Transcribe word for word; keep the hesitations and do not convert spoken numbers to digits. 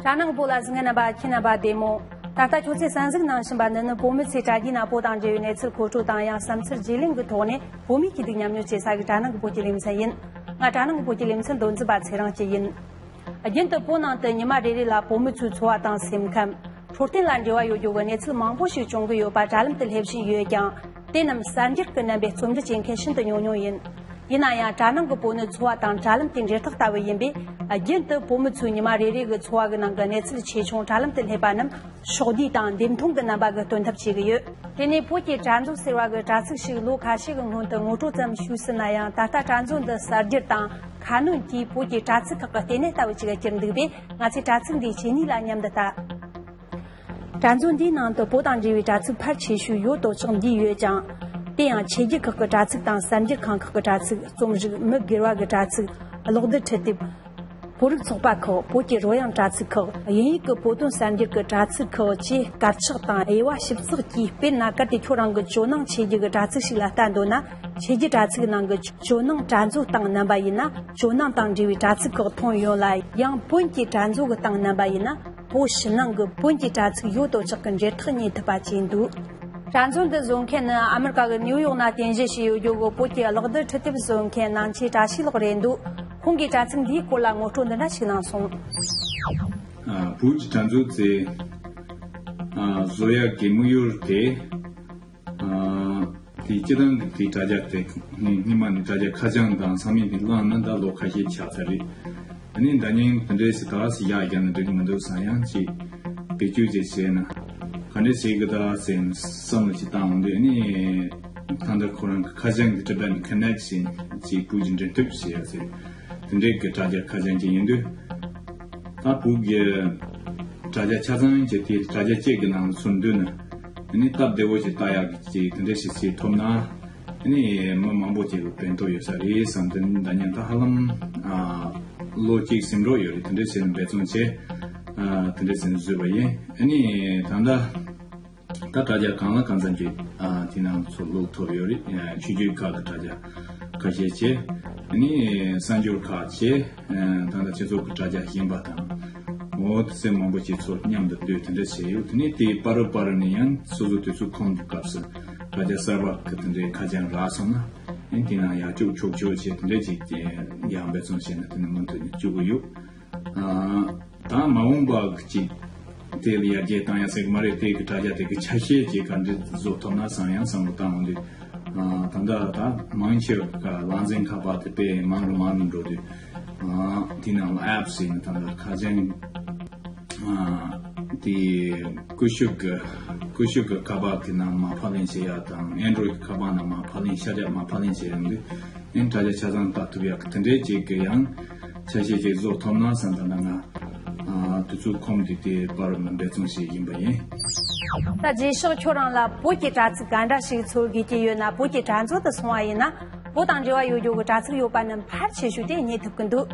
དྲ་ནང་གི་བོད་ལ་གཟིགས་མཁན་རྣམ་པ་ཁྱེད་རྣམ་པ་བདེ་མོ། ད་ལྟ་ཁྱོད་ཚོས་གསན་གཟིགས་གནང་བཞིན་པ་འདི་ནི་བོད་མི་ཚོས་དྲ་རྒྱའི་ནང་བོད་དང་འབྲེལ་བའི་གནས་ཚུལ་མཁོ་སྤྲོད་དང་ཡང་བསམ་ཚུལ་བརྗེ་ལེན་གྱི་ཐོག་ནས་བོད་མིའི་ཆོས་དུ་ཉམས་མྱོང་བྱེད་ས་གི་དྲ་ནང་གི་བོད་ཀྱི་ལེ་ཚན་ཡིན། ང་དྲ་ནང་གི་བོད་ཀྱི་ལེ་ཚན་མདོ་འཛིན་པ་ཚེ་རིང་སྐྱིད་ཡིན། རྒྱུན་དུ་བོད་ནང་དུ་ཉི་མ་རེ་རེ་ལ་བོད་མི་ཚོའི་འཚོ་བ་དང་སེམས་ཁམས། འཕྲོད་བསྟེན་ལ་འབྲེལ་བ་ཡོད་རྒྱུ་གི་གནས་ཚུལ་མང་པོ་ཞིག་བྱུང་གི་ཡོད་པ་དྲ་ལམ་དུ་སླེབས་བཞིན་ཡོད་ཀྱང་། དེ་རྣམས་གསར་འགྱུར་གྱི་རྣམ་པས་རྩོམ་སྒྲིག་བྱེད་མཁན་ཤིན་ཏུ་ཉུང་ཉུང་ཡིན། ཡིན་ན་ཡང་དྲ་ནང་གི་བོད་ནི་འཚོ་བ་དང་དྲ་ལམ་དེ་འབྲེལ་ཐག་ལྟ་བུ་ཡིན་པས། རྒྱུན་དུ་བོད་མི་ཚོའི་ཉི་མ་རེ་རེ་གི་འཚོ་བ་གི་ནང་གི་གནས་ཚུལ་ཆེ་ཆུང་དྲ་ལམ་དུ་སླེབས་པ་རྣམས་ཕྱོགས་བསྡུས་དང་འདེམས་མཐོང་གི་རྣམ་པ་གི་སྟོན་ཐབས་བྱེད་ཀྱི་ཡོད། དེ་ནས་བོད་ཀྱི་དྲ་མཛོད་ཟེར་བ་གི་དྲ་ཚིགས་ཤིག་ལོ་ཁ་ཤས་ཀྱི་སྔོན་དུ་ངོ་སྤྲོད་ཙམ་ཞུས་ཟིན་ན་ཡང་། ད་ལྟ་དྲ་མཛོད་འདི་གསར་བསྒྱུར་དང་ཁ་སྣོན་གྱིས་བོད་ཀྱི་དྲ་ཚིགས་ཁག་གི་ལྟེ་གནས་ལྟ་བུ་ཅིག་གྱུར་འདུག་པས། ང་ཚོས་དྲ་ཚིགས་འདིའི་ཆེ་ནུས་ལ་མཉམ་དུ་ལྟ། དྲ་མཛོད་འདིའི་ནང་དུ་བོད་དང་འབྲེལ་བའི་དྲ་ཚིགས་ཕལ་ཆེ་ཤོས་ཡོད་དོ་ཅོག་འདུས་ཡོད་ཅིང་། དེ་ཡང་ཆོས་བརྒྱུད་ཁག་གི་དྲ་ཚིགས་དང་གསར་འགྱུར་ཁང་ཁག་གི་དྲ་ཚིགས། རྩོམ་རིག་མི་སྒེར་བ་གི་དྲ་ཚིགས། གློག་རྡུལ་འཕྲུལ་དེབ། བོད་རིགས་ཚོགས་པ་ཁག་བོད་ཀྱི་རོལ་དབྱངས་དྲ་ཚིགས་ཁག་དབྱིན་ཡིག་གི་བོད་དོན་གསར་འགྱུར་གྱི་དྲ་ཚིགས་ཁག་བཅས་དཀར་ཆག་དང་དབྱེ་བ་ཞིབ་ཚགས་ཀྱིས། དཔེར་ན་གལ་ཏེ་ཁྱོད་རང་གི་ཇོ་ནང་ཆོས་བརྒྱུད་ཀྱི་དྲ་ཚིགས་ཤིག་ལ་ལྟ་འདོད་ན། ཆོས་བརྒྱུད་དྲ་ཚིགས་ནང་གི་ཇོ་ནང་དྲ་མཛོད་སྟེང་བསྣུན་པ་ཡིན་ན། ཇོ་ནང་དང་འབྲེལ་བའི་དྲ་ཚིགས་ཁག་མཐོང་ཡོང་ལ། ཡང་བོན་གྱི་དྲ་མཛོད་ཀྱི་སྟེང་བསྣུན་པ་ཡིན་ན། བོད་ཕྱི་ནང་གི་བོན་གྱི་དྲ་ཚིགས་ཡོད་དོ་ཅོག་གི་འབྲེལ་ཐག་རྙེད་ཐུབ་པ་བཅས་འདུག་དྲ་མཛོད་འདི་བཟོ་མཁན་ནི་ཨ་མི་རི་ཀ་གི་ནིའུ་ཡོག་ན་རྟེན་གཞི་བྱས་ཡོད་རྒྱུ་གི་བོད་ཀྱི་གློག་རྡུལ་འཕྲུལ་དེབ་བཟོ་མཁན་ནང་ཆེན་བཀྲ་ཤིས་ལགས་རེད་འདུག་ཁོང་གིས་དྲ་ཚིགས་འདིའི་སྐོར་ལ་ངོ་སྤྲོད་འདི་འདྲ་ཞིག་གནང་སོང་། ཨ། བོད་ཀྱི་དྲ་མཛོད་དེ། ཨ། བཟོ་ཡག་གི་དམིགས་ཡུལ་དེ། ཨ། དེ་སྤྱིར་བཏང་གི་དེ་དྲ་རྒྱ་དེ་སྔ་མ་ནས་དྲ་རྒྱ་ཁ་བྱང་དང་ས་མིང་དེ་བླངས་ན་ད་ལོ་ཁ་ཤས་ཆགས་ཚར་རེད། ཨ་ནི་ད་ནི་དེ་འདྲས་སེ་ད་སེ་ཡག་བརྒྱབ་ན་འགྲིག་གི་མི་འདུག་བསམ། ཡང་ཅིག་བེད་སྤྱོད་ཅིག་བྱས་ན་ག་འདྲས་བྱེད་གི་ད་ཟེར་ནས་བསམ་བློ་ཅིག་བཏང་འོང་དུས། ཨ་ནི་ད་ལྟ་ཁོ་རང་གི་ཁ་བྱང་གི་Tibetan Connect་ཟེར་ཅིག་བོད་ཀྱི་འབྲེལ་མཐུད་བྱེད་ཡ་ཟེར། དེ་འདྲས་གི་དྲ་རྒྱ་ཁ་བྱང་ཅིག་ཡིན་དུས། ད་བོད་ཀྱི་དྲ་རྒྱ་ཆ་ཚང་གི་དེ་དྲ་རྒྱ་གཅིག་གི་ནང་ཚུད་འདུག་ན། ཨ་ནི་སྟབས་བདེ་བོ་ཞིག་ལྟ་ཡག་གི་དེ་འདྲ་ཞིག་བྱེད་ཐུབ་ན། ཨ་ནི་མི་མང་པོ་ཅིག་ལ་ཕན་ཐོགས་ཡོད་ས་རེད་བསམ། དེ་ནི་ད་ཉན་ད་ཧ་ལམ། ཨ། ལོ་གཅིག་ཟིན་འགྲོ་ཡོད་རེད། དེ་འདྲ་བྱས་ནས་འབད་བརྩོན་བྱས། ཨ། དེ་འདྲ་བྱས་ནས་བཟོས་པ་ཡིན། ཨ་ནི་ད་ལྟ། ད་དྲ་རྒྱ་གང་ལ་གང་འཚམ་གྱི། ཨ། དེ་ནང་ཚུར་བླུགས་ཐུབ་ཡོད་རེད། ཨ། ཆོས་བརྒྱུད་ཁག་གི་དྲ་རྒྱ་ཁ་ཤས་བྱས། ཨ་ནི་གསར་འགྱུར་ཁག་བྱས། ཨ། ད་ལྟ་སྤྱི་ཚོགས་ཀྱི་དྲ་རྒྱ་གཞན་པ་དང་། འོ་དེ་ཚོ་མང་པོ་ཅིག་ཚུར་མཉམ་དུ་བསྡུས་དེ་འདྲ་བྱས་ཡོད། དེ་ནས་དེའི་བར་རུ་བར་རུ་ནས་ཡང་སོ་སོ་དུས་ཚོད་ཁོམ་དུས་སྐབས་སུ་དྲ་རྒྱ་གསར་པ་གི་དེ་འདྲའི་ཁ་བྱང་རག་སོང་ན། ཨ་ནི་དེ་ནང་ཡར་བཅུག་ཆོག་ཆོག་བྱས་དེ་འདྲ་ཅིག་ཡང་འབད་བརྩོན་བྱས་ན་དེ་ནས་མུ་མཐུད་ནས་བཅུག་གི་ཡོད། ཨ། ད་མ་འོངས་པ་ཅིག་དེ་ལ་ཡར་རྒྱས་བཏང་ཡ་ཟེར་གི་མ་རེད། དེ་གི་དྲ་རྒྱ་དེ་གི་ཆ་ཤས་ཅིག་ག་འདྲ་བཟོ་ཐུབ་ན་བསམ་ཡང་བསམ་བློ་བཏང་འོང་དུས། ཨ། ད་ལྟ་ད་མང་ཆེ་བ་ལག་འཛིན་ཁ་པར་དེ་དཔེ་མང་རུ་མང་རུ་འགྲོ་དུས། ཨ། དེ་ནང་ལ་ཨེབ་ཟེར་ནས་ད་ལྟ་ཁ་བྱང་། ཨ། དེ་ཀུ་ཤུ་གི་ཀུ་ཤུ་གི་ཁ་པར་དེ་ནང་མར་ཕབ་ལེན་བྱེད་ཡ་དང་། Android་གི་ཁ་པར་ནང་མར་ཕབ་ལེན་ཤར་རྒྱག་མར་ཕབ་ལེན་བྱེད་ཡ་འདི། ཨ་ནི་དྲ་རྒྱ་ཆ་ཚང་ལྟ་ཐུབ་ཡག་གི་དེ་འདྲའི་ཅིག་གི་ཡང་ཆ་ཤས་ཅིག་བཟོ་ཐུབ་ན་བསམ། ད་ལྟ་ང་། ཨ། དུས་ཚོད་ཁོམ་དུས་དེ་བར་ལ་འབད་བརྩོན་བྱེད་བཞིན་པ་ཡིན། ད་རྗེས་ཕྱོགས་ཁྱོད་རང་ལ་བོད་ཀྱི་དྲ་ཚིགས་ག་འདྲ་ཞིག་འཚོལ་དགོས་ཀྱི་ཡོད་ན། བོད་ཀྱི་དྲ་མཛོད་དུ་སོང་བ་ཡིན་ན། བོད་དང་འབྲེལ་བ་ཡོད་རྒྱུ་གི་དྲ་ཚིགས་ཡོད་པ་རྣམས་ཕལ་ཆེ་ཤོས་དེ་རྙེད་ཐུབ་ཀྱི་འདུག